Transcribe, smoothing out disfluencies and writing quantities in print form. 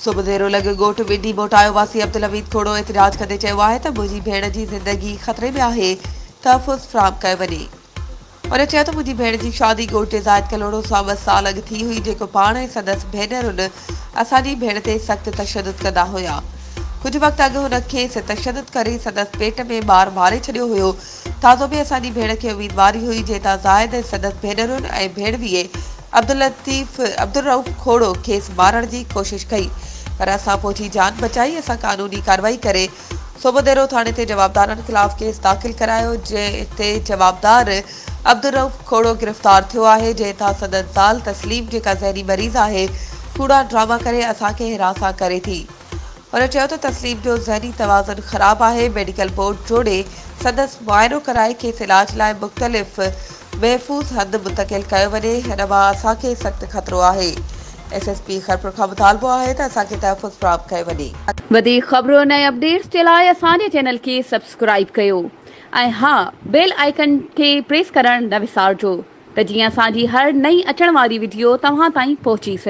سوڀوديرو لڳ ڳوٺ ٻنڊي موٽايو واسي عبدالحميد کوڙو احتجاج ڪندي چيو آهي ته منهنجي ڀيڻ جي زندگي خطري ۾ آهي، تحفظ فراهم ڪيو وڃي. هن چيو ته منهنجي ڀيڻ جي شادي ڳوٺ جي زاهد ڪلهوڙو سان ٻه سال اڳ ٿي هئي جيڪو پاڻ ۽ سندس ڀينرن اسان جي ڀيڻ تي سخت تشدد ڪندا هيا. ڪجهه وقت اڳ هن کيس تشدد ڪري سندس پيٽ ۾ ٻار ماري ڇڏيو هيو. تازو به اسان جي ڀيڻ کي اميدواري هئي جنهن تان زاهد ۽ سندس ڀينرن ۽ ڀيڻويي عبداللطيف عبدالرئوف کوڙو کيس مارڻ جي ڪوشش ڪئي پر اسان پهچي جان بچائي اسان قانوني ڪارروائي ڪري سوڀوديرو ٿاڻي تي جوابدارن خلاف ڪيس داخل ڪرايو جنهن تي جوابدار عبدالرئوف کوڙو گرفتار ٿيو آهي جنهن تان سندس زال تسليم جيڪا ذهني مريض آهي ڪوڙا ڊراما ڪري اسان کي هراسان ڪري ٿي. هن چيو ته تسليم جو ذهني توازن خراب آهي ميڊيڪل بورڊ جوڙي سندس معائنو ڪرائي کيس علاج لاء مختلف محفوظ هنڌ منتقل ڪيو وڃي هن مان اسان کي سخت خطرو آهي ايس ايس پي خيرپور کان مطالبو آهي ته اسان کي تحفظ فراهم ڪيو وڃي. وڌيڪ خبرن ۽ اپڊيٽس جي لاء اسان جي چينل کي سبسڪرائيب ڪيو ۽ ها بيل آئيڪن کي پريس ڪرڻ نه وسارجو ته جيئن اسان جي هر نئين اچڻ واري وڊيو توهان تائين پهچي سگهي.